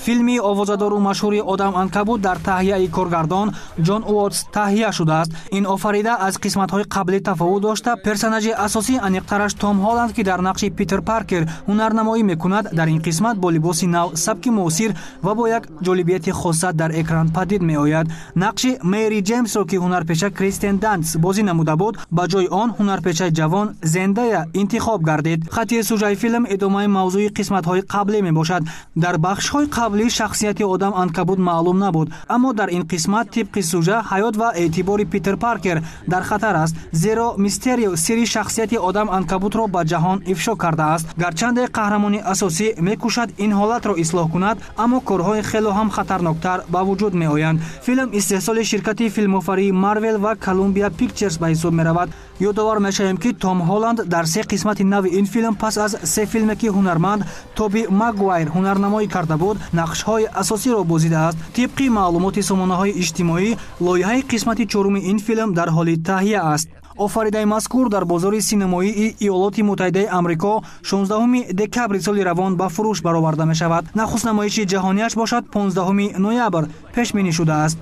Филми овозадору машҳури Одам Анкабут дар таҳияи коргардон Ҷон Уотс таҳия шудааст. Ин офарида аз қисматҳои қаблӣ тафовут дошта, персонажи асосӣ, аниқтараш Том Ҳолланд, ки дар нақши Питер Паркер ҳунарнамоӣ мекунад, дар ин қисмат бо либоси нав, сабки муосир ва бо як ҷолибияти хоса дар экран падид меояд. Нақши Мэри Ҷеймсро, ки ҳунарпеша Кристен Данст бозӣ намуда буд, ба ҷои он ҳунарпешаи ҷавон Зендая интихоб гардид. Хати сужаи филм идомаи мавзӯи қисматҳои қаблӣ мебошад. Дар бахшҳои қаблӣ шахсияти Одам Анкабут маълум набуд, аммо дар ин қисмат тибқи сужа ҳаёт ва эътибори Питер Паркер дар хатар аст, зеро Мистерио сирри шахсияти Одам Анкабутро ба ҷаҳон ифшо кардааст. Гарчанде қаҳрамони асосӣ мекӯшад ин ҳолатро ислоҳ кунад, аммо корҳои хело ҳам хатарноктар ба вуҷуд меоянд. Филм истеҳсоли ширкати филмофарии Марвел ва Колумбия Пикчерс ба ҳисоб меравад. Ёдовар мешавем, ки Том Ҳолланд дар се қисмати нави ин филм пас аз се филме, ки ҳунарманд Тоби Магуайр ҳунарнамоӣ карда буд, нақшҳои асосиро бозидааст. Тибқи маълумоти сомонаҳои иҷтимоӣ, лоиҳаи қисмати чоруми ин филм дар ҳоли таҳия аст. Офаридаи мазкур дар бозори синамоии Иёлоти Муттаҳидаи Амрико 16 декабри соли равон ба фурӯш бароварда мешавад. Нахуст намоиши ҷаҳонияш бошад, 15 ноябр пешбинӣ шудааст.